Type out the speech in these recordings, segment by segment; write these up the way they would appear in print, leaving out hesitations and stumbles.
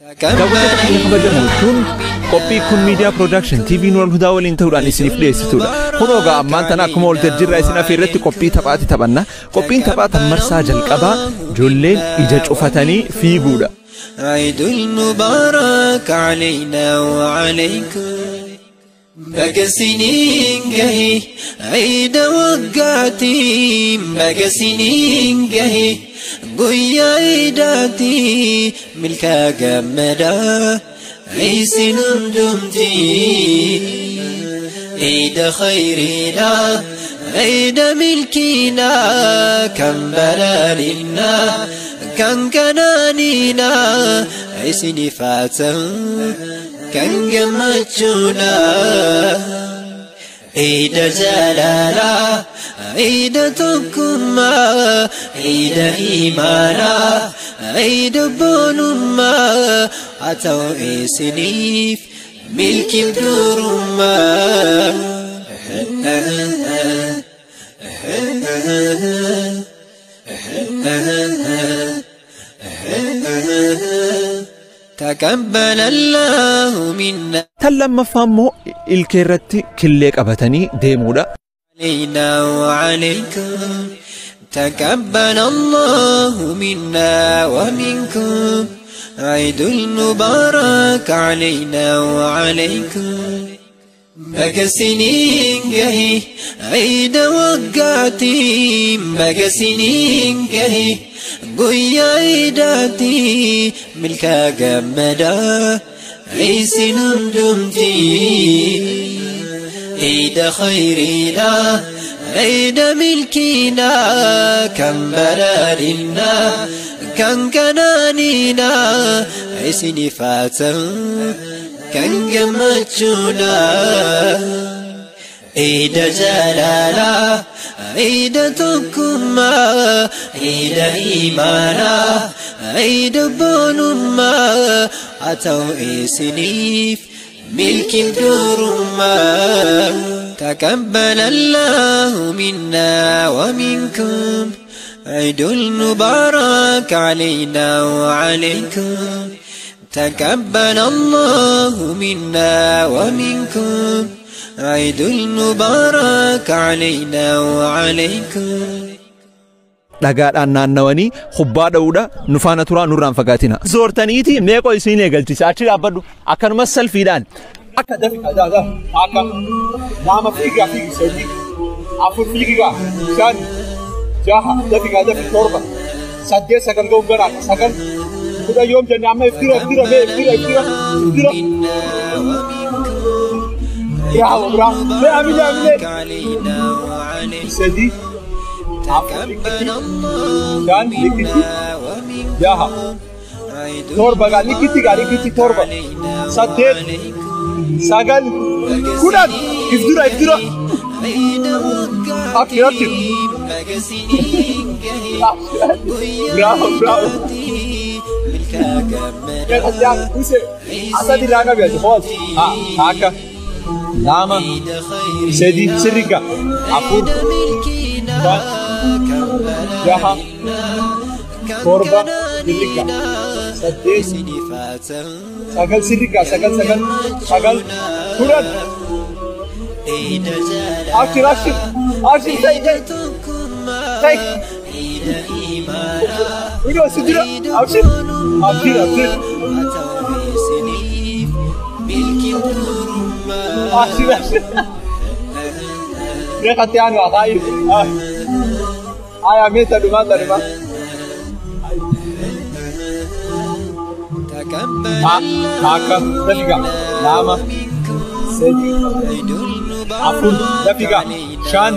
Daawwattoota keenya kabajamoo, tun qophii kun miidiyaa production TV Nuur Hudaa waliin ta'uudhaan isiniif dhiyeessitudha. Kunoo egaa ammaan tana akkuma ol jajjirraa isin afeerratti qophii taphaati taphanna. Qophiin taphaa tan marsaa jalqabaa ijoolleen ija cufatanii fiiguudha. عيد المبارك علينا وعليكم. بقى سنين قهي عيد وقعتي، بقى سنين قهي قويا عيداتي ملكا قمدا عيسي ندمتي. عيد خيرنا عيد ملكنا، كم بلالنا كان كنانينا عيسني فاته كان قمتشونا. عيد جلالا عيد تكما عيد إيمانا عيد بونما أتوا إسنيف ملك الدرما. تقبل الله منا. Tan lammaffaa immoo ilkee irratti killee qabatanii deemuudha. علينا وعليكم. تقبل الله منا ومنكم. عيد المبارك علينا وعليكم. بقى سنين قهي عيد وقعتي، بقى سنين قهي قويا عيداتي ملكا قمدا عيسي ندمتي. عيد خيرنا عيد ملكنا، كم بلالنا كان كنانينا عيسني فاته كان قمتشونا. عيد جلالا عيد تكما عيد إيمانا عيد بونما أتوا إسنيف ملك الدرما. تقبل الله منا ومنكم. عيد المبارك علينا وعليكم. تقبل الله منا ومنكم. عيد المبارك علينا وعليكم. Dhagaadhaan naannawanii kubbaa dha'uudha. Nu faana turaa, nurraan fagaatina. Zoortaniiti meeqoo isiin eegalchisa, achi dhaabbadhu akkanumas salfiidhaan. Akka dafi akka lama fiigaa fiigi, sadii, afur fiigaa, shan, jaha dafi dafi, torba, saddeet, sagal ga'uun garaa, sagal, 10 yoom jenne amma iftira iftira mee iftira iftira iftira. Bravo, bravo. Mee amile amile. Sadii, afur likkiti, shan likkiti, jaha, torba gaa likkiti gaa likkiti, torba, saddeet, sagal, 10 iftira iftira. Abshir abshir. Bravo, bravo. Asadi laaga beelti hoos. Akka lama, sadi sirriga, afur, shan, jaha, torba sirriga, saddeet, sagal sirriga, sagal sagal sagal, 10. Abshir abshir abshir tai tai tai. Udah sidira abshir abshir abshir abshir abshir. Reqatti aanu aqaayi. Aya mee taduma taduma. Akka dafiga lama, sadi, afur dafiga, shan,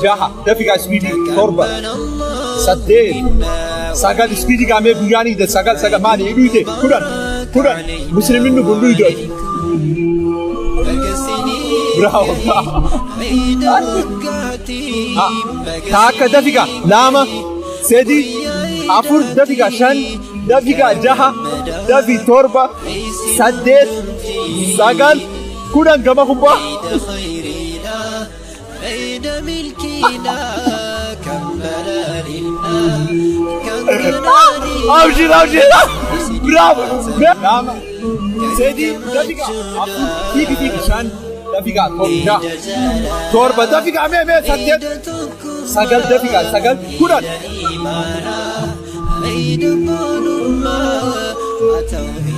jaha dafiga speedy, torba, saddeet, sagal speedy gaamee guyyaanii ide sagal sagal maali hidhuute 10 10 musliminni nu gundu ide. Bravo, bravo. Takka dafiga lama, sadi, afur dafiga, shan dafiga, jaha dafi, torba, saddeet, sagal, 10 gama kubbaa. Abshir abshir. Bravo! Lama, sedi, dafiqa, afur, fiigi fiigi, shan, dafiqa, torba, torba, dafiqa, mee mee, saddeet, sagal, dafiqa, sagal, 10.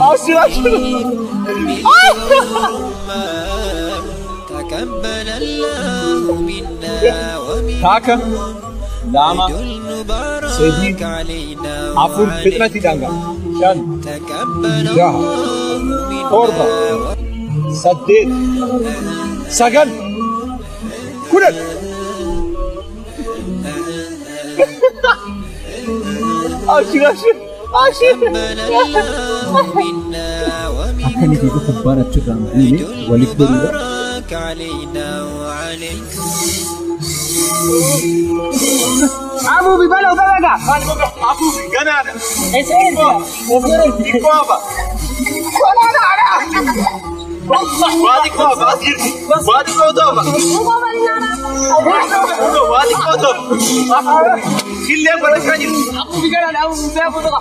Ashir, ashir. Taka, lama, sedi, afur, fitnati danga, shan, jaha, torba, saddeet, sagal, 10. Ashir, ashir, ashir. Akkani fiigu kubbaan achirraan guune walitti godhuudha. Abu bibalo dalaga. Abu ganaadha. Xiqqoo. Waa xiqqoo as jirti. Waa xiqqoo toba. Waa xiqqoo toba. Killee godhachaa jirti. Abu biganaadha. Abu seefu toba.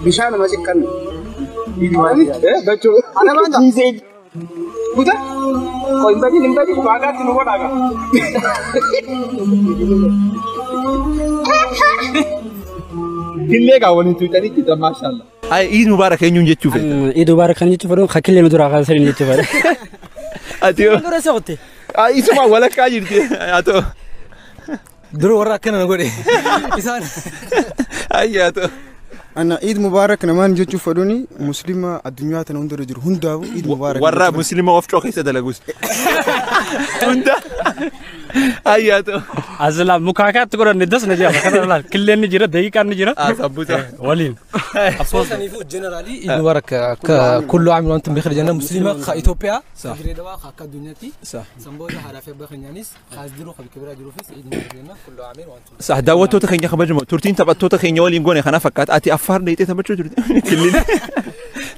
Bishaan nama ciqqannu. Killee gaa waliin tuutanii itti maashaallah. Ay, Eid Mubarak eenyuun jechuu feeta? Eid Mubarak kan jechuu fedhu kakillee nu duraa kaasanii jechuu fedha. Ati yoo. Dura soqotte. Ay, isuma walakkaa jirti. Haa ta'u. Dura warra akkana na godhe. Isaan. Ay, haa ta'u. Ana Eid Mubarak namaan jechuu fedhuuni Muslima addunyaa tana hundarra jiru hundaafuu Eid Mubarak. Warra Muslima of keessa dalagus. Hunda. Ay, haa ta'u. Asla mukaakaatti godhanne das na jira. Kana laal killeen ni jira, daqiiqaan ni jira. Ah, sabbuta. Waliin. Saniifuu generally Eid Mubarak kullu aam wa antum bikhayr janna muslima kha Ethiopia. Sah. Dirreedawaa kha akka addunyaatti. Sah. Sanboota haadhaa fi abbaa keenyaanis khaas jiru kha bikka biraa jiruufis Eid Mubarak jenna kullu aam wa antum. Sah, daawwattoota keenya kabajamoo turtiin taphattoota keenya waliin goone kana fakkaata. Ati Affaar dheeyxee taphachuu turte. Killeen.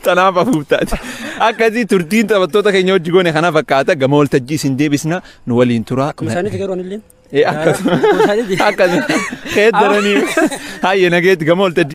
Tanaaf afuuf taate. Akkasii turtiin taphattoota keenya wajji goone kana fakkaata. Gama waltajjii isin deebisna nu waliin turaa. Akkuma isaaniitti garuu anillee. Akkasuma. Akkasuma. Keeddaranii. Hayyee nageetti gama waltajjii.